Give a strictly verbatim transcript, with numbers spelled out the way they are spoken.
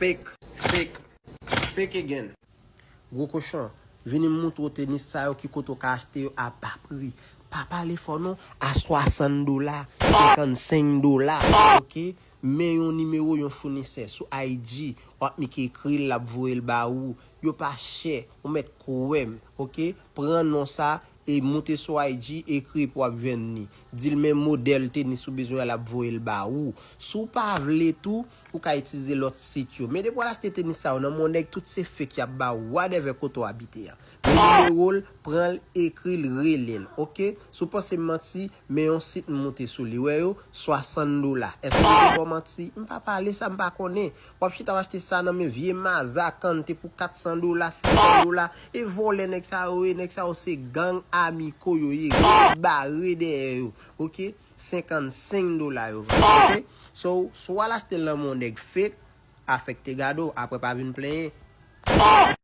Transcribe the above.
Fake, fake, fake again. Gwo kochon, vini m moutre w tenis sa yo, ki kote w ka achte yo a ba pri. Pa pale fò non, a swasann dola, senkannsenk dola, oke? Men yon nimewo yon founisè sou I G, w ap meke ekri l, l ap voye l ba ou. Yo pa chè, ou mèt kwè m, oke? Pran non sa, e moute sou I G, ekri epi w ap jwenn li. Di l men modèl tenis ou bezwen an, l ap voye l ba ou. Si w pa vle tou, ou ka itilize lòt sit yo. Men depi w al achte tenis sa yo nan Mon Nèg, tout se fake y ap ba ou, whatever kote w abite a. Men nimewo l, pran l, ekri l, rele l, oke? Si w panse m manti, men yon sit m moute sou li, wè yo, swasann dola. Èske m te ba w manti? M pa pale sa, m pa konnen. W ap chita w achte sa nan men vye maza kante pou katsan dola, sensan dola. E vòlè nèg sa yo ye, nèg sa yo se gang amiko yo ye, ret bare dèyè yo, oke? Senkannsenk dola yo vann, oke? So, si w al achte l nan men yon nèg fake, afèkte gado, apre pa vin plenyen.